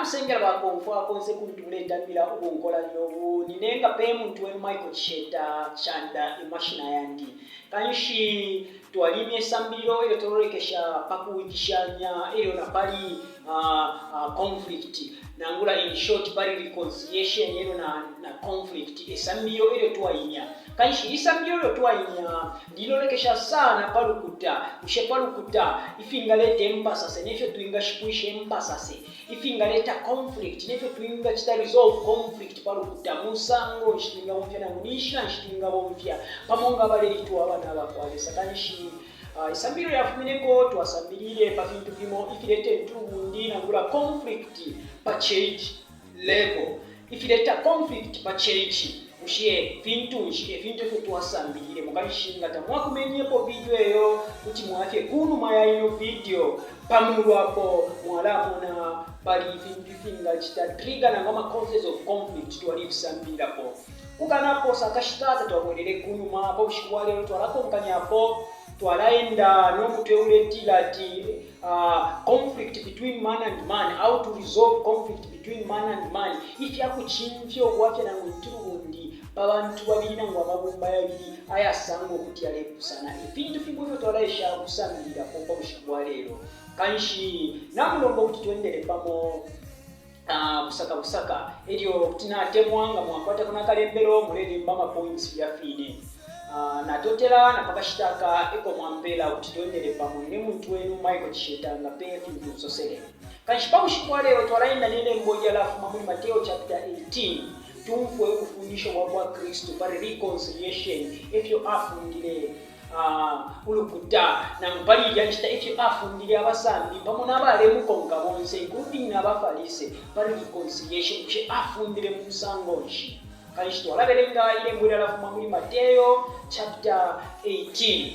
Namusengela bakomfwa konse kuntu muletambila ubunkolanilo ubu. Nine nga pe muntu wenu Michael Chisheta Chanda emashina yandi. Kanshi twalimya isambililo elyo twalolekesha pa kuwikishanya elyo na pali conflict nangula in short pali reconciliation elyo na, na conflict isambililo elyo twaimya. Kanshi isambililo ilyo twaimya lilolekesha sana pa lukuta, bushe pa lukuta ifingaleta impasase ne fyo twingashipwisha impasase, ifingaleta conflict ne fyo twingacita resolve conflict pa lukuta, musango nshi twingabomfya nangu ni nshila nshi twingabomfya pamo nga abaleitwa abana ba kwa Lesa. Kanshi isambililo lyafumineko twasambilile pa fintu fimo ifileta intulubundi nangula conflict pa church level. Ifileta conflict pa church bushe fintu nshi? Efintu ifyo twasambilile mukanshi. Nga tamwakumenyepo video eyo kuti mwafye kunuma ya ino video pamulu apo mwalamona pali ifintu ifingacita trigger nangu ama causes of conflict twalifisambililapo. Kukanaposa akashita tatwabwelele kunuma pa bushiku bwa lelo twalakonkanyapo twalaenda no mutwe uletila ati Conflict between man and man, how to resolve conflict between man and man, ifya kucimfya ubwafya nangu intulubundi pa bantu babili nangu amabumba yabili ayasangwa ukuti yalepusana. Ifintu fimo ifyo twalaesha ukusambililapo pa bushiku bwa lelo. Kanshi namulomba ukuti twendele pamo busaka busaka. Elyo kuti natemwa nga mwakwatako na kalembelo mulelemba ama points filya fine. Natotela na pa kashita aka eko mwampela ukuti twendele pamo. Nine muntu wenu Michael Chisheta nga pe fintu nsosele. Kanshi pa bushiku bwa lelo twalaenda ne lembo ilyalafuma muli Mateo chapter 18 tumfwe ubufundisho bwa kwa Kristu pali reconciliation efyo afundile ulukuta, nangu pali ilya nshita ifyo afundile abasambi pamo na balemukonka bonse, including na baFarise, pali reconciliation. Bushe afundile mu musango nshi? Kanshi twalabelenga ilembo ilyalafuma muli Mateo chapter 18.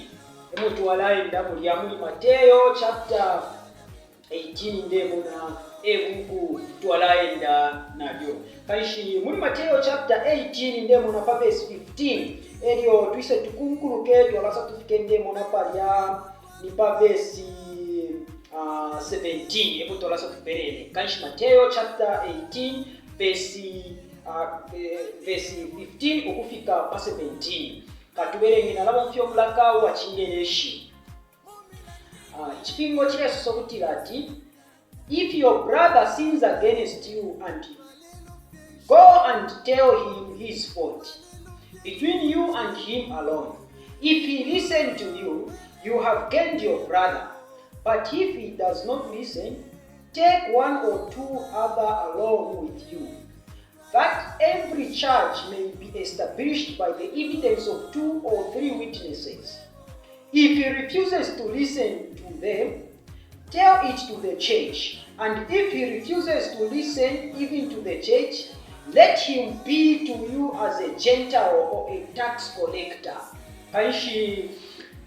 Emo twalaenda mulya muli Mateo chapter 18 ndemona e buku twalaenda nalyo. Kanshi muli Mateo chapter 18 ndemona pa verse 15 elyo twise tukunkuluke twalasa tufike ndemona palya ni pa verse 17 epo twalasa tupelele. Kanshi Mateo chapter 18 verse verse 15 ukufika pa 17. Katubelenge nalabomfya umulaka uwa Cingeleshi. Icipingo cilesosa ukutila ati if your brother sins against you and go and tell him his fault between you and him alone if he listen to you you have gained your brother but if he does not listen take one or two other along with you that every charge may be established by the evidence of two or three witnesses If he refuses to listen to them, tell it to the church. And if he refuses to listen even to the church, let him be to you as a Gentile or a tax collector. Kanshi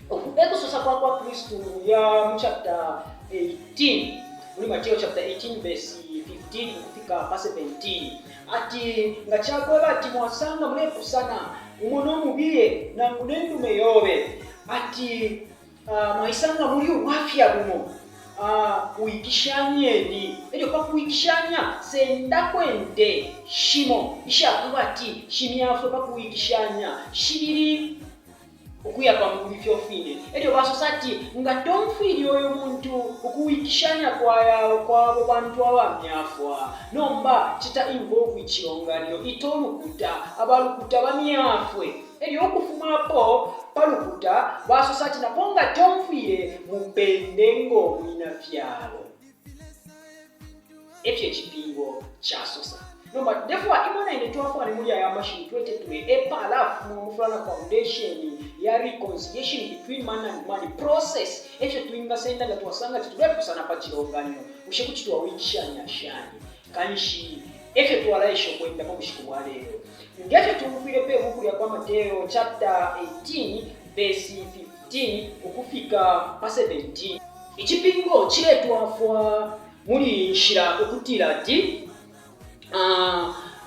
uku e kusosa kwa kwa Kristu mulya mu chapter 18, muli Mateo chapter 18 verse 15 ukufika pa 17, ati nga cakweba ati mwasanga mulepusana umo no mubiye nangu ne ndume yobe, ati mwaisanga muli ubwafya bumo, wikishanyeni. Elyo pa kuwikishanya, sendako inte shimo ishakweba ati shimyafwe pa kuwikishanya, shibili ukuya pa mulu ifyo fine. Elyo basosa ati, Nga tomfwile uyu muntu ukuwikishanya kwa ya kwa abo bantu abamyafwa, nomba cita involve icilonganino, ita ulukuta, aba lukuta bamyafwe. Elyo ukufuma apo pa lukuta basosa ati, Napo nga tomfwile, mupende ngo mwina fyalo. Efyo icipingo casosa. Nomba ndefwaya imwe na ine twafwane muli aya mashiwi twetetule epalafuma umufula na foundation ya reconciliation between man and man process efyo twingasenda nga twasanga ati tulepusana pa cilonganino. Bushe kuti twawikishanya shani? Kanshi efyo twalaesha ukwenda pa bushiku bwa lelo. Ngefyo tumfwile pe buku lya kwa Mateo chapter 18 verse 15 ukufika pa 17. Icipingo ciletwafwa muli iyi nshila ukutila ati,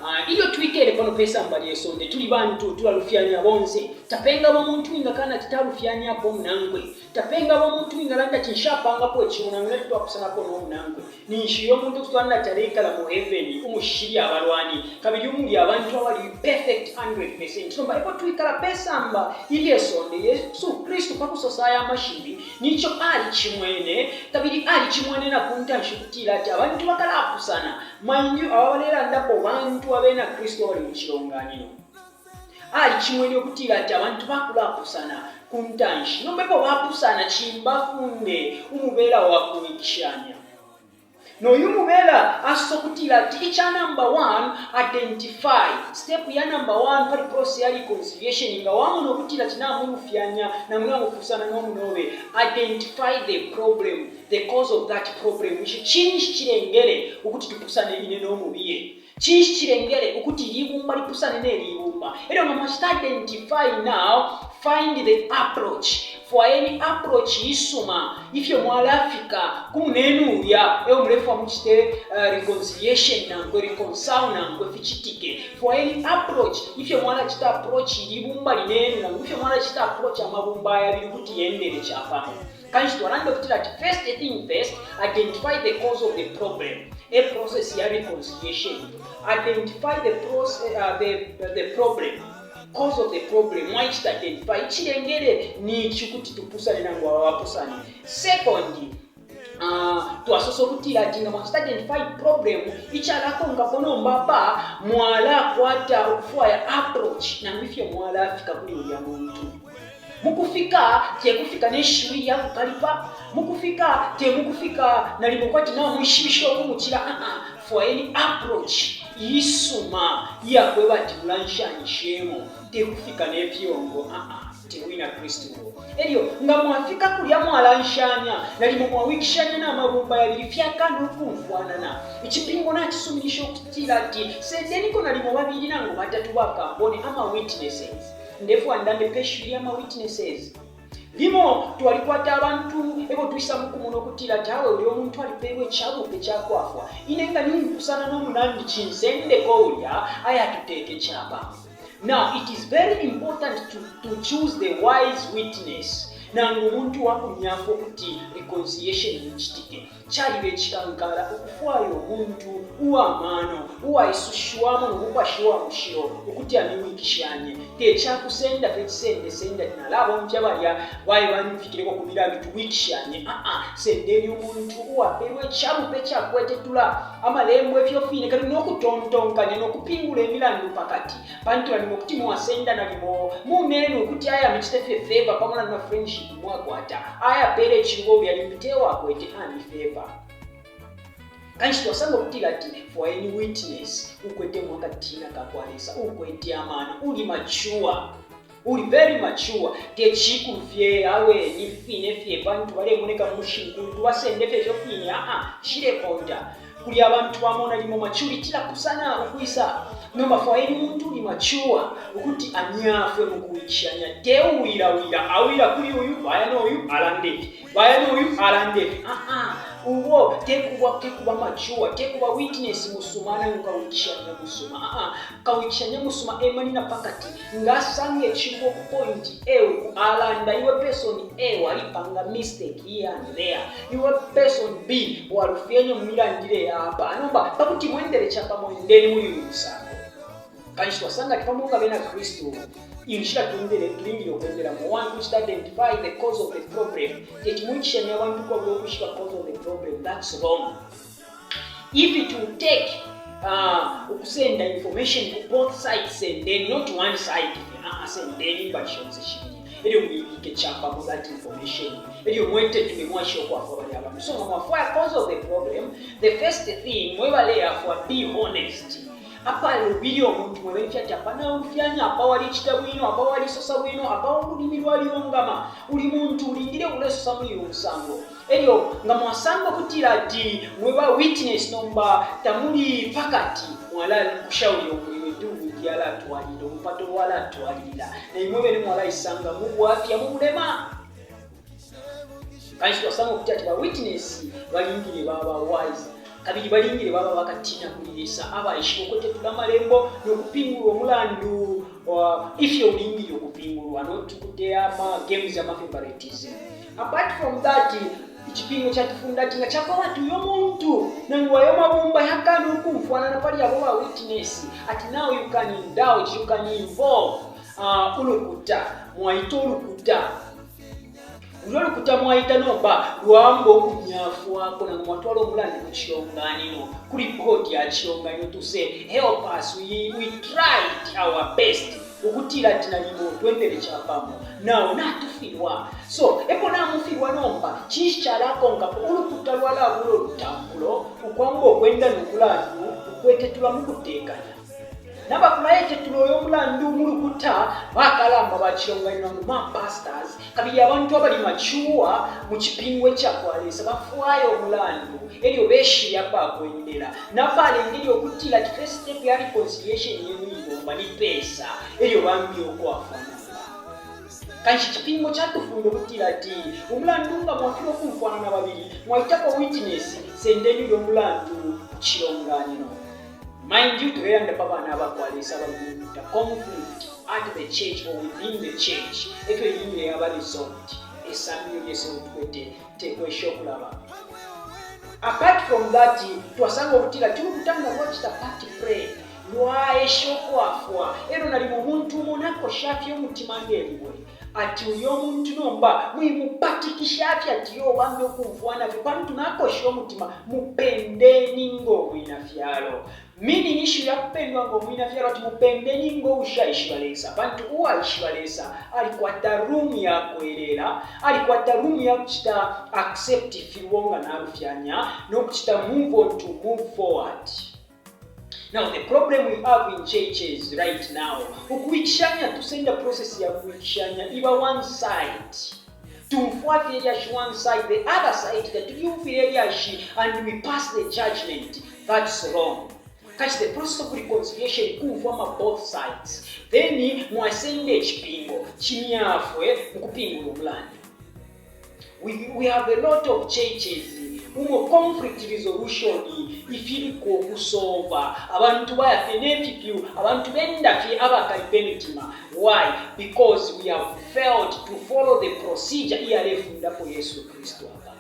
Ah, ilyo twikele pano pe samba lye sonde tuli bantu tulalufyanya bonse. Tapengaba umuntu uwingakana ati talufyanyapo umunankwe. Tapengaba umuntu uwingalanda ati nshapangapo icilubo nangu ine twapusanapo no munankwe. Ninshi uyo muntu kuti twalanda ati aleikala mu heaven umushili abalwani kabili umuli abantu abali perfect 100%. Nomba epo twikala pe samba ilye sonde, Yesu Kristu pa kusosa aya mashiwi nico alicimwene kabili alicimwene na ku ntanshi ukutila ati abantu bakalapusana. Mind you, aba balelandapo bantu abena Kristu abali mu cilonganino. Alicimwene ukutila ati abantu bakulapusana ku ntanshi. Nomba epo bapusana, cimbafunde umubela wa kuwikishanya. No yu mubela asosa ukutila ati ica number 1, identify. Step ya number 1 pali process ya reconciliation, nga wamona ukutila ati namulufyanya nangu namupusana no munobe, identify the problem, the cause of that problem. Bushe cinshi cilengele ukuti tupusane ine no mubiye? Cinshi cilengele ukuti ili ibumba lipusane ne li ibumba? E lyo nga mwacita identify now, find the approach. Fwayeni approach isuma ifyo mwalafika ku munenu ulya eo mulefwaya mucite reconciliation nankwe, reconcile nankwe ficitike. Fwayeni approach ifyo mwalacita approach ili ibumba linenu nangu ifyo mwalacita approach amabumba ayabili ukuti yendele capamo. Kanshi twalanda ukutila ati first thing first, identify the cause of the problem. E process ya reconciliation iyo. Identify the, process, uh, the, the problem cause of the problem mwaicita identify icilengele ni ici ukuti tupusane nangu aba bapusane. Second, twasosa ukutila ati nga mwacita identify problem, icalakonkapo nomba apa mwalakwata ukufwaya approach nangu ifyo mwalafika kuli ulya muntu. Mukufika te kufika ne shiwi lya kukalipa, mukufika te mukufika nalimo kwati namwishibisha ukumucila, aa, fwayeni approach iisuma iyakweba ati mulanshanishemo, te kufika ne fyongo, aa, te bwina Kristu ubo. Elyo nga mwafika kulya mwalanshanya, nalimo mwawikishanya na mabumba yabili fyakana ukumfwanana. Icipingo nacisuminisha ukutila ati sendeniko nalimo babili nangu batatu bakambone, ama witnesses. Ndefwaya ndande pe shiwi lya ma witnesses. Limo twalikwata abantu ebo twisa mukumona ukutila ati awe ulya umuntu alipelwe icabupe cakwafwa. Ine nga nimpusana no munandi cinsendeko ulya aya tuteke capamo. Now it is very important to, to choose the wise witness nangu umuntu wakumyafwa ukuti reconciliation icitike. Caliba icikankala ukufwaya umuntu uwa mano, uwaisushiwamo no Mupashi wa Mushilo ukuti amiwikishanye. Te ca kusenda fye cisendesende ati nalabomfya balya baye bamfikileko ku milandu tuwikishanye. Aa, sendeni umuntu uwapelwe ica bupe ca kwetetula Amalembo ifyo fine kabili no kutontonkanya no kupingula imilandu pa kati. Pantu nalimo kuti mwasenda nalimo munenu ukuti aye amicite fye favor pa mulandu na friendship mwakwata. Aye apele icilubo ulya limbi te wakwete ami favor. Kanshi twasanga ukutila ati fwayeni witness ukwetemo akatina ka kwa Lesa, ukwete amano, uli mature, uli very mature, te cikulu fye awe ni fine fye pantu balemoneka mu mushinku tubasende fye ifyo fine aa nshilekonta. Kuli abantu bamo nalimo maturity ilapusana ukwisa. Nomba fwayeni umuntu uli mature ukuti amyafwe mu kuwikishanya, te uwilawila, awila kuli uyu, baya no yu alande ifi, baya no yu alande ifi. Aa, ubo tekuba tekuba mature, tekuba witness musuma nangu kawikishanya musuma. Aa, kawikishanya musuma emanina pakati nga asanga icilubo ku point A uku alanda iwe person A walipanga mistake here and there. Iwe person B walufyenye mu milandile ya apa. Nomba pa kuti mwendele capamo endeni muli uyu musango. Kanshi twasanga ati pamo nga Bena Kristu, inshila twendele tulingile ukwendelamo, one kucita identify the cause of the problem. Teti mwikishanye abantu ukwabula ukwishiba cause of the problem. That's wrong. If it will take uh, ukusenda information ku both sides, sendeni not one side. Ah, uh, sendeni imbali shonse shibili. Elyo muibike capamo that information. Elyo mwetetule mwaisha ukwafwa balya abantu. So nga mwafwaya cause of the problem, the first thing mwe baleafwa be honest. Apalubile umuntu mwebeni fye ati apa naulufyanya, apa walicita bwino, apa walisosa bwino, apa ululimi lwalilungama. Uli muntu ulingile ulesosa muli uyu musango. Elyo nga mwasanga ukutila ati mwe ba witness nomba tamuli pakati, mwalakusha ulya umulilo, intunguluki yalatwalilila, ulupato lwalatwalilila, na imwe bene mwalaisanga mu bwafya, mu bulema. Kanshi twasanga ukuti ati ba witness balingile baba wise. Kabili balingile baba bakatina kuli Lesa, abaishiba ukwetetula amalembo no kupingula umulandu ifyo ulingile ukupingulwa, not ukuteya ama games ama favoritism. Apart from that, icipingo catufunda ati nga cakweba ati uyo muntu nangu ayo mabumba yakana ukumfwana na pali abo ba witness, ati now you can indulge, you can involve ulukuta, mwaita ulukuta. Ulyo lukuta mwaita nomba lwamba ukumyafwako nangu mwatwala umulandu ku cilonganino, kuli board ya cilonganino to say help us, we tried our best ukutila ati nalimo twendele capamo, now natufilwa. So epo namufilwa nomba cinshi calakonkapo? Ulukuta lwalabula ulutampulo ukwamba ukwenda no mulandu ukwetetula mukutekanya. Na bakulaetetula uyo mulandu mu lukuta bakalamba ba cilonganino nangu ma pastors, kabili abantu abali mature mu cipingo ica kwa Lesa bafwaya umulandu elyo beshibe apakwendela. Napalengele ukutila ati first step ya reconciliation yenu ibomba ni pesa elyo bambi ukwafwa nomba. Kanshi icipingo catufunda ukutila ati umulandu nga mwafilwa ukumfwana na babili mwaitako witness, sendeni ulyo mulandu ku cilonganino. Mind you, tulelanda pa bana abakwa Lesa abali mu lukuta, conflict at the church or within the church efyo ilingile yaba resolved. Esambililo lyesu elyo tukwete tekwesha ukulaba. Apart from that, twasanga ukutila ulukuta nga lwacita party pray, lwaesha ukwafwa, elyo nalimo umuntu umo nakoshafye umutima nge libwe, ati uyo muntu nomba mwimupatikishafye ati yoo bambi ukumfwanafye pantu nakosha umutima, mupendeni ngo mwina fyalo. Meaning ishiwi lya kupendwa ngo mwina fyalo ati mupendeni ngo ushaishiba Lesa, pantu uwaishiba Lesa alikwata room ya kwelela, alikwata room ya kucita accept ifilubo nga nalufyanya no kucita move on to move forward. Now the problem we have in churches right now, ukuwikishanya, tusenda process ya kuwikishanya iba one side. Tumfwa fye ilyashi one side, the other side tatulyumfwile ilyashi and we pass the judgment. That's wrong. Kachi the process of reconciliation kumfwa ma both sides. Then mwasenda icipingo chimyafwe mukupingula umulandu. We have a lot of churches umo conflict resolution ifiliko ukusolva, abantu baya fye ne fipyu, abantu benda fye abakalipa imitima. Why? Because we have failed to follow the procedure iyalefundapo Yesu Kristu apa.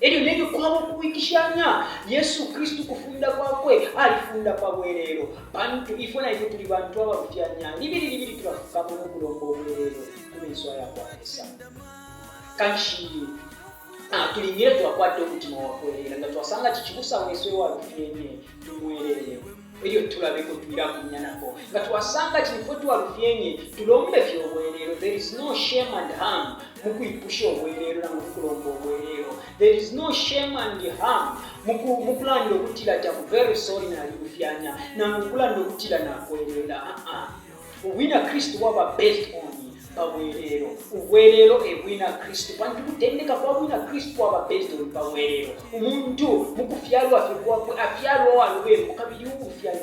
Elyo nelyo kwaba ukuwikishanya, Yesu Kristu kufunda kwakwe alifunda pa bwelelo, pantu ifwe na ifwe tuli bantu abalufyanya, libili libili tulafukama no kulomba ubwelelo ku menso aya kwa Lesa. Kanshi tulingile twakwata umutima wa kwelela. Nga twasanga ati cibusa wesu ewalufyenye, tumwelele elyo tulabeko twilakumyanako. Nga twasanga ati nifwe twalufyenye, tulombe fye ubwelelo. There is no shame and harm mu kwipusha ubwelelo nangu mu kulomba ubwelelo. There is no shame and harm mu kulanda ukutila ati I'm very sorry nalilufyanya, nangu ukulanda ukutila nakwelela. Uh-uh. Ubwina Kristu bwaba based on pa bwelelo. Ubwelelo e bwina Kristu, pantu ukutendeka kwa bwina Kristu kwaba based on pa bwelelo. Umuntu mu kufyalwa fye kwakwe afyalwa uwa lubembu kabili uulufyanya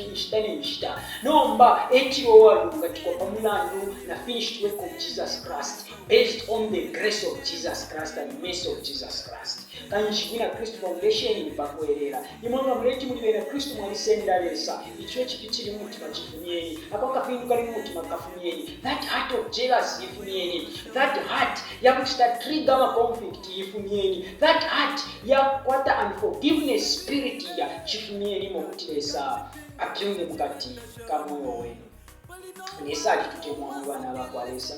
inshita ne nshita. Nomba etilwa uwalungatikwa pa mulandu na finished work of Jesus Christ, based on the grace of Jesus Christ and mercy of Jesus Christ. Kanshi bwina Kristu foundation ni pa kwelela. Imwe nga muleti muli bena Kristu mwalisenda Lesa, ico icipi cili mu mutima cifumyeni, ako akafindu kali mu mutima kafumyeni, that heart of jealousy ifumyeni, that heart ya kucita trigger ama conflict ifumyeni, that heart ya kukwata unforgiveness spirit ya cifumyenimo ukuti Lesa apyunge mukati ka mweo wenu. Lesa alitutemwa mwe bana abakwa Lesa.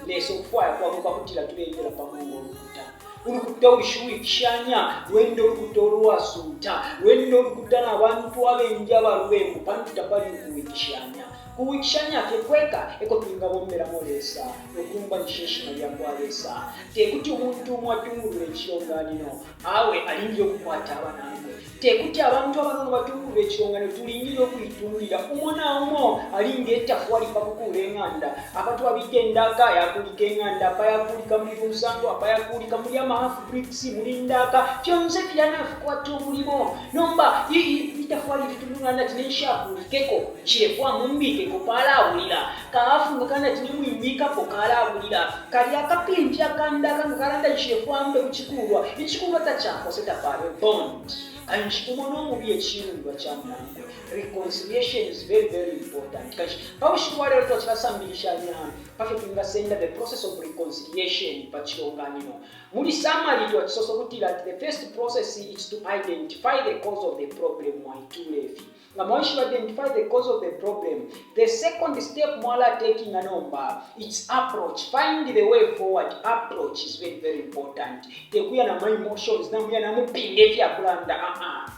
Lesa ukufwaya kwakwe kwakutila tuleendela pamo ngo lukuta. Ulukuta ulushiwikishanya lwenda ulukuta ulwasunta, lwenda ulukuta na bantu abengi abalubembu, pantu tapali ukuwikishanya. Kuwikishanya fye kweka eko twingabombelamo Lesa no kulumbanisha ishina lya kwa Lesa. Te kuti umuntu umo atungulule icilonganino, awe alingile ukukwata abanankwe. Te kuti abantu abanono batungulule icilonganino, tulingile ukuitungilila. Umo na umo ali nge tafwali pa kukuula ing'anda. Apa twabika indaka yakuulika ing'anda, apa yakuulika muli lunsango, apa yakuulika muli ama half bricks, muli ndaka, fyonse filya nafikwata umulimo. Nomba itafwali litungulula nalanda ati ne nshakuulikeko, nshilefwaya mumbikeko, palabulila. Ka hafu nga kalanda ati ne mwimbikapo, kalabulila. Kalya akapimfya ka ndaka nga kalanda nshilefwaya mbe ku cikuulwa, icikuulwa tacakosa, tapabe bond. Kanshi umo no mubiye cilundwa ca munankwe. Reconciliation is very very important. Kanshi pa bushiku bwa lelo twacilasambilishanya pa fyo twingasenda the process of reconciliation pa cilonganino. Muli summary twacisosa ukutila ati the first process is to identify the cause of the problem, mwaitule fi. Nga mwaishiba identify the cause of the problem, the second step mwalatekinga nomba it's approach. Find the way forward. Approach is very very important. Tekuya na ma emotions, namuya namupinda ifyakulanda, ah ah.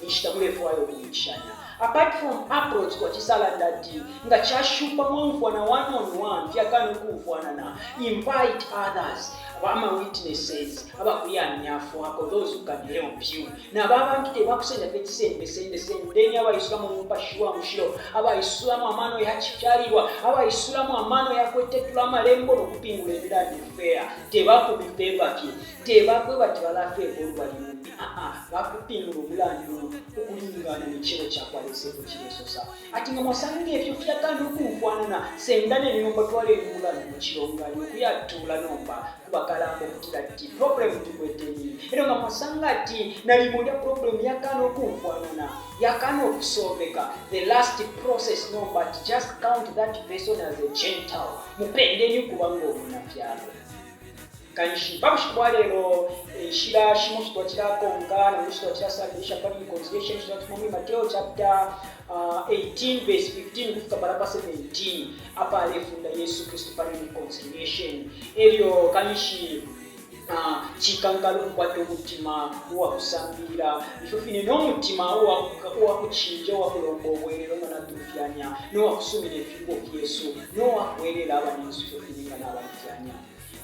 Inshita mulefwaya ukuwikishanya. Apart from approach, twacisalanda ati nga cashupa mwaumfwana one on one, fyakana ukumfwana na invite others, ama witnesses abakuyamyafwako, those who can help you. Naba abantu tebakusenda fye cisende sende sendeni abaisulamo umupashi wa mushilo, abaisulamo amano ya cifyalilwa, abaisulamo amano yakwetetula amalembo no kupingula imilandu fair. Tebakubifeva fye, tebakweba ati balafeva ulubali lumbi, aa, bakupingula umulandu ukulingana ne cebo ca kwa Lesa ifyo cilesosa. Ati nga mwasanga ifyo fyakana ukumfwanana, sendaneni nomba, twaleni umulandu mu cilonganino, kuyatula nomba kubakalamba ukutila ati problem tukwete ni. Elyo nga mwasanga ati nalimo ilya problem yakana ukumfwanana, yakana ukusolveka, the last process nomba ati just count that person as a Gentile, mupendeni ukuba ngo mwina fyalo. Kanshi pa bushiku bwa lelo inshila shimo shitwacilakonka nangu shitwacilasambilisha pali reconciliation shitwatuma muli Mateo chapter 18 verse 15 kufika pala pa 17, apa alefunda Yesu Kristu pali reconciliation. Elyo kanshi cikankala ukukwata umutima uwakusambilila ifyo fine no mutima uwakucinja, uwakulomba ubwelelo nga natulufyanya, nowakusumina ifilubo fyesu, nowakwelela abanensu ifyo fine nga nabalufyanya.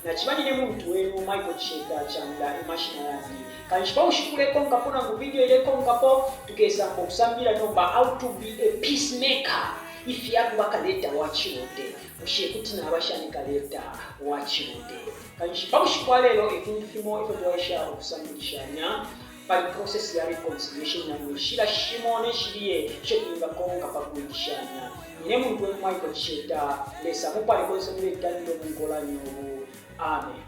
Nacibanine muntu wenu Michael Cheta Chanda emashina yandi. Kanshi pa bushiku bulekonkapo nangu video ilekonkapo tukesamba ukusambilila nomba how to be a peacemaker, ifyakuba kaleta wa cibote. Bushe kuti naba shani kaleta wa cibote? Kanshi pa bushiku bwa lelo ifintu fimo ifyo twaisha ukusambilishanya pali process ya reconciliation nangu inshila shimo neshiliye isho twingakonka pa kuwikishanya. Nine muntu wenu Michael Cheta. Lesa mupale konse muletandila omunkolanyo ubu. Amen.